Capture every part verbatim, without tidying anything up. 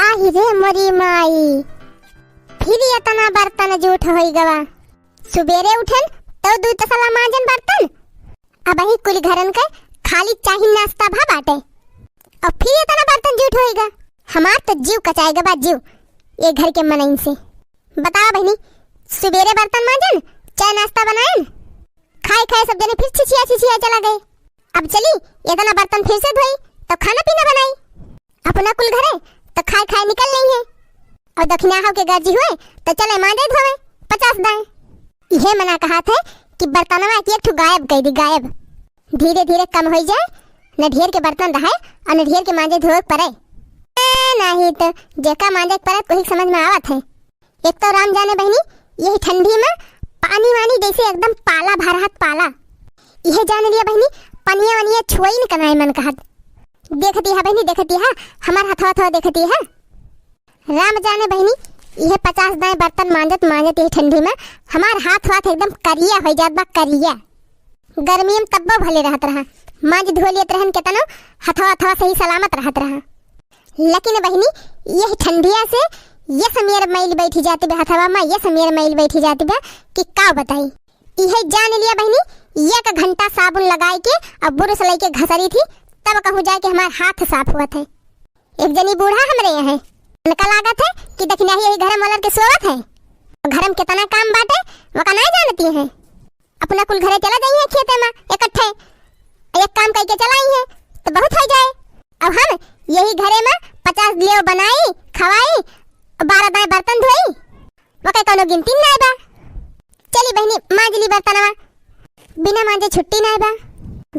आही रे मोरी माई, फिर एतना बर्तन जूठ होई गवा। सुबेरे उठेन तउ दुइ तसला मांजेन बर्तन, अबहीं कुल घरन के खाली चाही नाश्ता भा बाटे, अउर फिर एतना बर्तन जूठ होई गा। हमार तो जीव कचाए गवा जीव, ए घर के मनइन से। बतावा बहिनी, सुबेरे बर्तन मांजेन, चाय नाश्ता बनाएन, खाए खाए सब जने फिर छिछिया छिछिया चला गए। अब चली, एतना बर्तन फिर से धोई, तो खाना पीना बनाई। अपना कुल घरे, तो खाए खाए निकल गई है। अउर दखिनाहा के गर्जी हुए, तो चले मांजे धोवे, पचास दाएं। इहे मना कहत है कि बर्तनवा एक एक ठो गायब कइ दी, गायब। धीरे धीरे कम होई जाए, न ढेर के बर्तन रहे, अउर न ढेर के मांजे धोवे के परे। ए, नाही तो जेका मांजे के परे, वही समझ में आवत है। एक तो राम जाने बहिनी, यही ठंडी में पानी वानी जैसे एकदम पाला भरहत पाला। इहे जान लिया बहिनी, पनिया वनिया छुआई न कनाई मन कहत। देखती है बहिनी, देखती है, हमार हथवा हथवा देखती है। राम जाने बहिनी, इहे पचास दाएं बर्तन मांजत मांजत यही ठंडी में हमार हाथ वाथ एकदम करिया होइ जात बा, करिया। गर्मी में तब्बो भले रहत रहा, मांज धो लेत रहन केतनो, हथवा हथवा सही सलामत रहत रहा। लेकिन बहिनी, यह ठंडिया से ये समियर मैल बैठी जाती बा हथवा में, ये समियर मैल बैठी जाती बा कि का बताई। इहे जान लिया बहिनी, एक घंटा साबुन लगाई के अउर बुरुस लइके घसरी थी, तब कहूँ जाए कि हमार हाथ साफ हुआ थे। एक जनी बूढ़ा हमरे यहाँ है, उनका लागत है कि दखिनाही यही घर में मलर के सोवत है। घर में कितना काम बाटे, वका नाहीं जानती है। अपना कुल घरे चला जाई है खेते में इकट्ठे, एक काम कइके चला आई है, तो बहुत होइ जाए। अब हम यही घरे में पचास लेव बनाई, खवाई, बारह दाएं बर्तन धोई, वके कउनो गिनती नाहीं बा। चली बहिनी, मांज ली बर्तनवा, बिना मांजे छुट्टी नाहीं बा।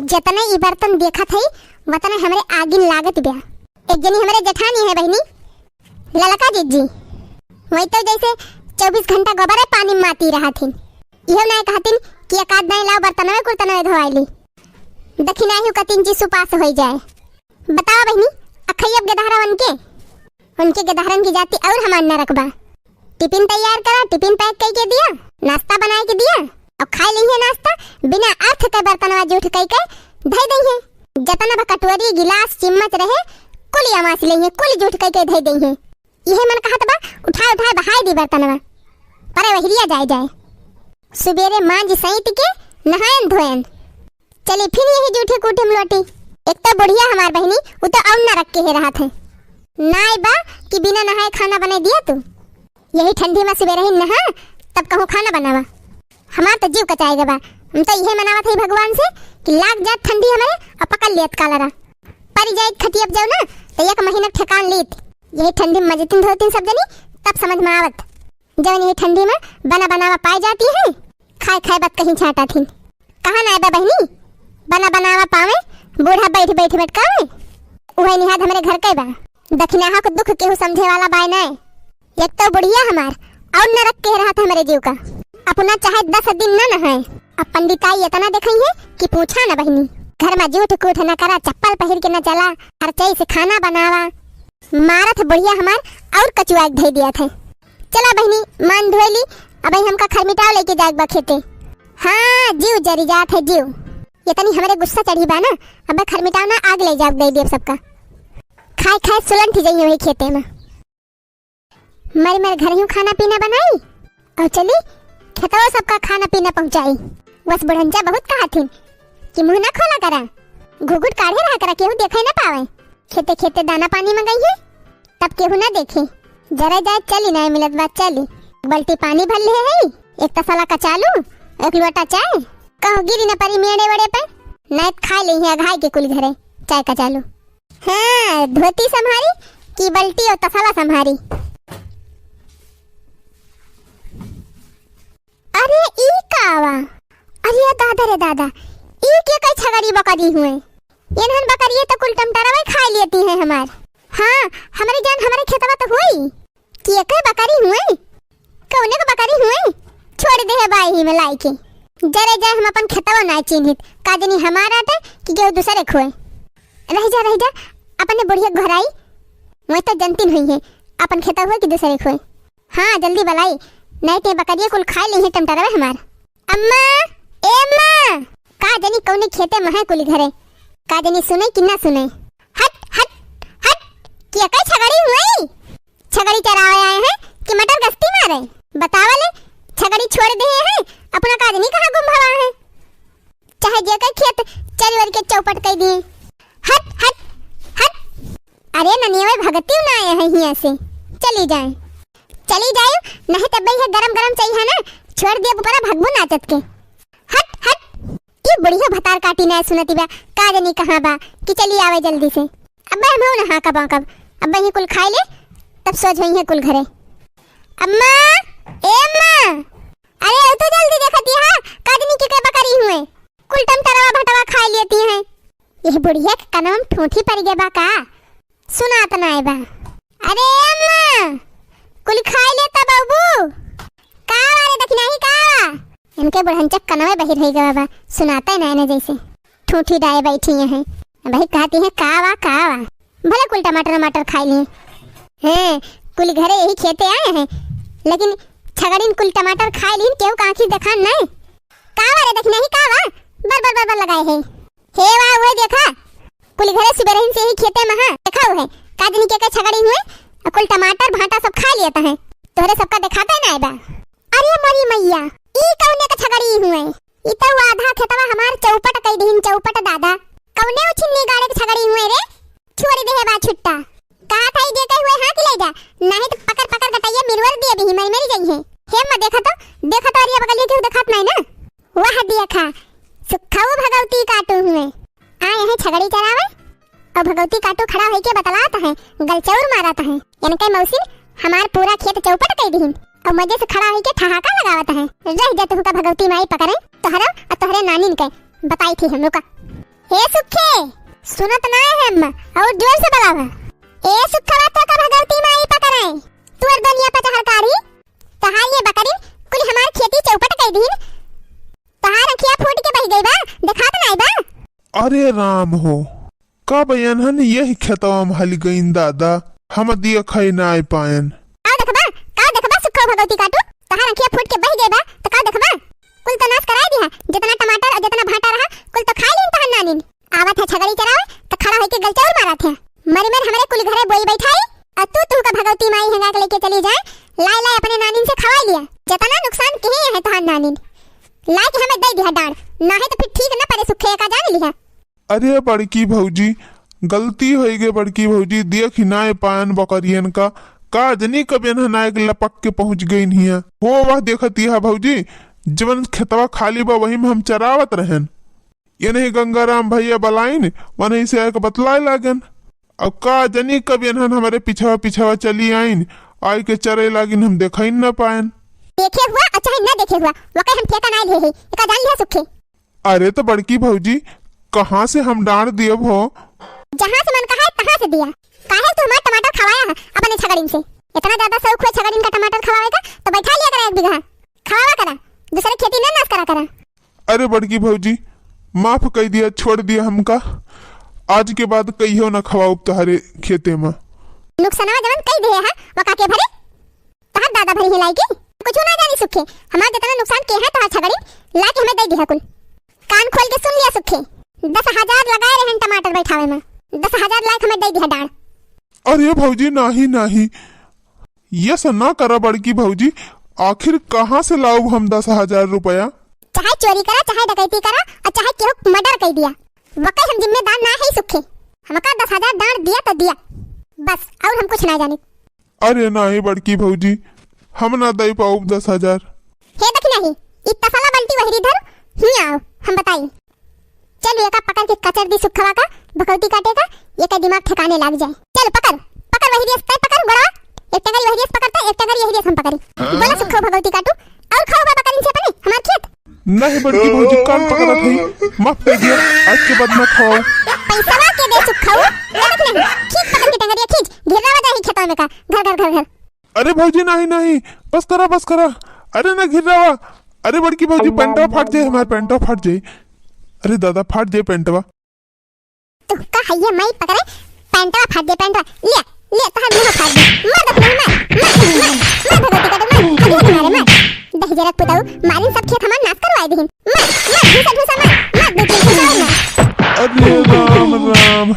जतने ई बर्तन देखत हई, वतने हमरे आगिन लागत बा। एक जनी हमरे जेठानी है बहिनी, ललका जिज्जी, वही तो जैसे चउबीस घंटा गोबरे पानी में माती रहथिन। इहो नाहीं कहथिन कि एक आध दाईं लाओ बर्तनवे कुर्तनवे धोआई ली। दखिनाही कतिन जी सुपास होइ जाए। बतावा बहिनी, अखई अब गेदहरा उनके, उनके गेदहरन की जाति अउर हमार नरक बा। टिफिन तैयार करा, टिफिन पैक कइके दिया, नाश्ता बनाइके दिया, अउर खाइ लइहे नाश्ता, बिना अर्थ के बर्तनवा जूठ कइके धइ दइहे। जतना बा कटोरी, गिलास, चिम्मच रहे, कुल अमास लइहे, कुल जूठ कइके धइ दइहे। इहे मन कहत बा, उठाए उठाए बहाए दी बर्तनवा, परे वहिरिया जाए जाए। सुबेरे मांज सैंत के नहायन धोयन। चली फिर यही जूठे कूठे में लोटी। एक तो बुढ़िया हमार बहिनी, उ तो अउर नरक के हे रहत है। नाय बा कि बिना नहाए खाना बनाए दिया तू। यही ठंडी में सुबेरे ही नहा, तब कहूँ खाना बनावा। हमार तो जीव कचाए गवा। हम तो इहे मनावत हई भगवान से कि लाग जात ठंडी हमरे अउर पकड़ लियत कालरा। परि जाइत खटिया पे जाओ ना, तो एक महीना ठेकान लीत। यही ठंडी में मजतिन धोतिन सब जनी, तब समझ में आवत। जउन यही ठंडी में बना बनावा पाए जाती है, खाए खाए बात कहीं छाटा थी। कहाँ नाय बा बहिनी, बना बनावा पावे, बूढ़ा बैठ बैठ मटकावे। उहे निहाद हमरे घर के बा। दखिनाहा को दुख केहू समझे वाला बाय नाय। एक तो बुढ़िया हमार, अउर नरक के रहत हमरे जीव का। अपना चाहे दस दिन न नहाए, अब पंडिताई एतना देखई है कि पूछा न बहिनी। घर में जूठ कूठ न करा, चप्पल पहिर के न चला, खर्चई से खाना बनावा। मारत बुढ़िया हमार अउर कचुआ के धइ दिया थे। चला बहिनी, मान धोए ली, अबही हमका खरमिटाव लइके जाए के बा खेते। हाँ, जीव जरि जात है जीव। एतनी हमरे गुस्सा चढ़ी बा ना, अब खरमिटाव ना आग लइ जाए दइ देब सबका। खाए खाए सुलंठ जइहे वही खेते में। मरे मरे घरहियो खाना पीना बनाई अउर चली खेतवा सबका खाना पीना पहुँचाई। बस बुढ़ंचा बहुत कहथिन कि मुँह ना खोला करा, घुघुट काढ़े रहा करा, केहू देखे ना पावे। खेते खेते दाना पानी मंगइहे, तब केहू ना देखे। जरा जाए चली, नाय मिलत बा चली। एक बाल्टी पानी भर ले है, एक तसला कचालू, एक लोटा चाय। कहूँ गिरी न परी मेड़े वेड़े पे, नाय त खाए लेइहे अघाई के कुल घरे चाय कचालू। हाँ, धोती सम्हारी कि बाल्टी अउर तसला सम्हारी। अरे ई का बा? अरे दादा रे दादा, ई के कई छगड़ी बकरी हुए? एनहन बकरिए तो कुल टमटरवे खाए लेती हैं हमार। हाँ, हमरे जान हमरे खेतवा तो हुई कि एक बकरी हुए, कौने के बकरी हुए? छोड़ दे है बाई ही में लाई के। जरे जाए हम अपन खेतवा ना चिन्हित, का जनी हमार आटे कि केहू दूसरे खोए। रह जा, रह जा, अपने बुढ़िया घराई, वही तो जनतिन हुई है, अपन खेतवा हुए कि दूसरे खोए। हाँ, जल्दी बलाई, नहीं ते बकरिया कुल खाए लेइहे टमटरवे हमार। अम्मा, ए अम्मा, का जनी कौने खेते में है कुल घरे, का जनी सुने कि ना सुने। हट, हट, हट, कि अकई छगड़ी हुई? गतिउ ना आए हैं हियाँ से। चली जाए, चली जाए, नहीं तब ये गरम गरम चाहिए ना, छोड़ दे ऊपर भगबू नाचत के। हट, हट, ई बुढ़िया भतार काटी ना सुनती बा, का जानी कहाँ बा, कि चली आवे जल्दी से। अब हम हो ना हाँ कब, कब, अब ये कुल खाई ले, तब सोच होई है कुल घरे। अम्मा, ए अम्मा, अरे, अउ तो जल्दी देखती है, का जानी के, के बकरी हुए, कुल टमटरवा भटवा खाई लेती हैं। यह बुढ़िया के कनवा में ठूठी पड़ गए बा का? सुनात नाय बा। अरे अम्मा, कुल खाई लेता बाबू। का वा रे दखिनाही, का वा? इनके बुढ़नचक कनवे बहिर होई गवा बा, सुनाते नाय ना जैसे। ठूठी डाए बैठी हैं। भाई कहती हैं, "का वा, का वा?" भले कुल टमाटर वमाटर खाई लिए। हैं, कुल घरे यही खेते आए हैं, लेकिन छगड़िन कुल टमाटर खाई लीन, केहू का आँखी देखान नहीं। का वा रे दखिनाही, का वा? बर, बर, बर, बर लगाए है। हे वा, वह देखा, कुल घरे सुबेरहिन से ही खेते में, हाँ, देखा हुए, का जानी के, के छगड़ी हुए, और कुल टमाटर भाटा सब खा लिया तहें। तोहरे सबका देखाता ही ना बा। अरे मोरी मैया, ई कौने का छगड़ी हुए? ई तो आधा खेतवा हमार चौपट कई दिहिन, चौपट दादा। कौने उछिन्नी गाड़े के छगड़ी हुए रे? छुअरी देहे बा छुट्टा। कहा था ई देते हुए हाँ कि ले जा, नहीं तो पकड़ पकड़ गटैया मिरवर दिए भी मर मरी जाई है। हे अम्मा देखा तो, देखा तो अरिया बगलिया केहू देखात नहीं ना। वाह देखा, सुखऊ भगवती काटू हुए। आए हैं छगड़ी चरावे, और भगवती काटू खड़ा होइके बतलात है, गलचौर मारत है। इनके मौसिन हमार पूरा खेत चौपट कई दिहिन, और मजे से खड़ा होइके ठहाका लगावत है। रह जा तुहका भगवती माई पकड़े, तोहरा और तोहरे नानिन के बताई थी हम लोग का। हे सुखे, सुनत ना है हम, और जोर से बलावा। ए सुखवा तो का भगवती माई पकड़े, तुअर दुनिया पचहर काढ़ी, तहार ये बकरिन कुल हमार खेती चौपट कई दिहिन, तहार अखिया फूट के बह गई बा, देखात नाई बा। अरे राम हो, कब एनहन यही खेतवा में हल गईन दादा, हम दिया खाई नाई पायन। का देखबा, का देखबा सुखो भगवती काटू, तहार अखिया फूट के बह गई बा, त का देखबा? कुल तो नाश कराई दिहा, जितना टमाटर और जितना भाटा रहा, कुल तो खाई लीन तहार नानिन। आवत है छगड़ी चरावे, त खड़ा होइके गलचौर मारत है। मरी मर हमरे कुल घरे बोई बैठाई, और तू, तू का भगवती माई हेंगा के लेके चली जाए, लाई लाई अपने नानिन से खवाई लिया। जितना नुकसान किहे है तहार नानिन, लाई के हमें दे दिहा डांड, नाहीं तो फिर ठीक न पड़े सुखे का जान लिहा। अरे बड़की भौजी, गलती होई गे बड़की भौजी, देख ही ना पायन बकरियन का, का जनी कब एनहन आए के लपक के पहुँच गईन हिया। हो वह देखत यह भौजी, जवन खेतवा खाली बा वही में हम चरावत रहन। ये नहीं गंगाराम भैया बलाइन, वनही से आके बतलाए लागन। अब का जनी कब एनहन हमरे पिछवा पिछवा चली आइन, आइके चरे लागिन, हम देखइन न पायन। देखे हुआ और चाहे न देखे हुआ, वके हम ठेका नाय ले ही, एका जान लिहा सुखे। अरे तो बड़की भौजी, कहाँ से हम डांड दियब हो? जहाँ से मन कहा है, तहाँ से दिया। काहे तू हमार टमाटर खवाया है अपने छगड़िन से? इतना ज्यादा शौक हुआ छगड़िन का टमाटर खवावे का, तो बैठा लिया करा एक बीघा, खवावा करा, दूसरे खेती न नाश करा करा। अरे बड़की भौजी, माफ कई दिया, छोड़ दिया हमका। आज के बाद कहियो ना खवाउब तोहरे खेते में। नुकसानवा जवन कई दिहे है, वका के भरे? तोहर दादा भरी हिलाई की? कुछ ना जानी सुखे, हमार जितना नुकसान के है तोहर छगड़ी, ला के हमें दे दिहा कुल। कान खोल के सुन लिया सुखे, दस हजार लगाए रहन टमाटर बैठावे में, दस हजार ला के हमें दे दिहा डांड। अरे भौजी, नाही, नाही, ये सब ना करा बड़की भौजी, आखिर कहाँ से लाउब हम दस हजार रुपया? चाहे चोरी करा, चाहे डकैती करा, और चाहे केहू मर्डर कर दिया, वके हम जिम्मेदार ना है सुखे। हमका दस हजार डांड दिया तो दिया, बस, और हम कुछ ना जानी। अरे नाही बड़की भौजी, हम ना दे पाउब दस हजार। हे दखिनाही, ई तसला बाल्टी वहरी धर, हियाँ आओ, हम बताई। चल, एका पकड़ के कचर दी सुखवा का, भगवती काटे का, एका दिमाग ठिकाने लाग जाए। चल, पकड़, पकड़ वही दियस, तै पकड़ गोड़वा। एक टंगरी वही दियस पकड़ता, एक टंगरी यही दियस हम पकड़ी। बोला सुखो भगवती काटू, और खाओ बाबा करिन से अपने, हमार खेत। नहीं बड़की भौजी, कान पकड़त है, माफ कर दिया, आज के बाद ना खाओ। पैसवा के दे सुखो, ए देख नहीं, खींच पकड़ के टंगरिया, खींच, घिर्रावा जाही खेतवा में का, घर, घर, घर, घर। अरे भौजी, नहीं, नहीं, बस करा, बस करा। अरे ना घिर्रावा। अरे बड़की भौजी, पैंटवा फाट जाए, हमार पैंटवा फाट जाए। अरे दादा, फाट जाए पैंटवा। तू का है ये माई पकड़े? पैंटवा फाट जाए, पैंटवा। ले, ले, तोहर मुंह फाट जाए। मार दे, मार, मार, मार, मार, भगवती का तो मार, अभी मारे, मार। दहिजरक पुताऊ, मारिन सब खेत हमार नाश करवाए दिहिन। मार, मार, घुसा, घुसा, मार, मार, दो तीन घुसा और मार। अरे राम, राम,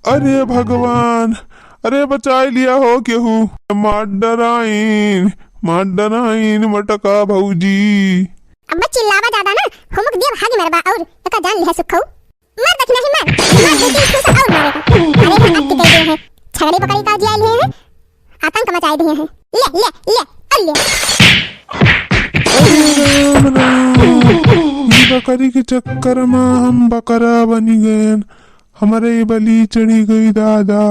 अरे भगवान, अरे बचाई लिया हो केहू, मार डराइन, मार डराइन मटका भौजी। अब चिल्लावा ज्यादा ना, हुमुक दिया भागी मरबा और एका जान लिहा सुखऊ। मार दखिनाही मार, मार दो तीन घूसा और मारे। अरे हम अति कर दे हैं, छगड़ी पकड़ी का जिया लिए हैं, आतंक मचाए दिए हैं। ले, ले, ले, और ले। अरे राम, राम। ई बकरी के चक्कर मा हम बकरा बनी गएन, हमरे बलि चढ़ी गई दादा।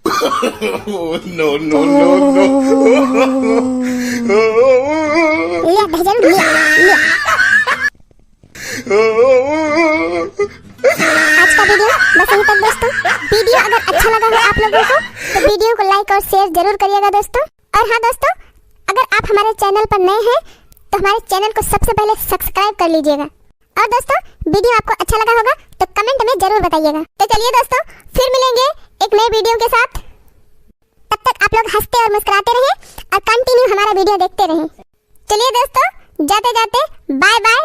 Oh, no, no, no, no। ले, भेजल, ले, ले। आज का वीडियो बस यहीं तक दोस्तों। वीडियो अगर अच्छा लगा हो आप लोगों को तो वीडियो को like और share जरूर करिएगा दोस्तों। और हाँ दोस्तों, अगर आप हमारे channel पर नए हैं तो हमारे channel को सबसे पहले subscribe कर लीजिएगा। और दोस्तों, वीडियो आपको अच्छा लगा होगा तो comment में जरूर बताइएगा। तो चलिए दोस्तों, फिर मिलेंगे एक नए वीडियो के साथ। तब तक आप लोग हंसते और मुस्कुराते रहें और continue हमारा वीडियो देखते रहें। चलिए दोस्तों, जाते जाते bye bye,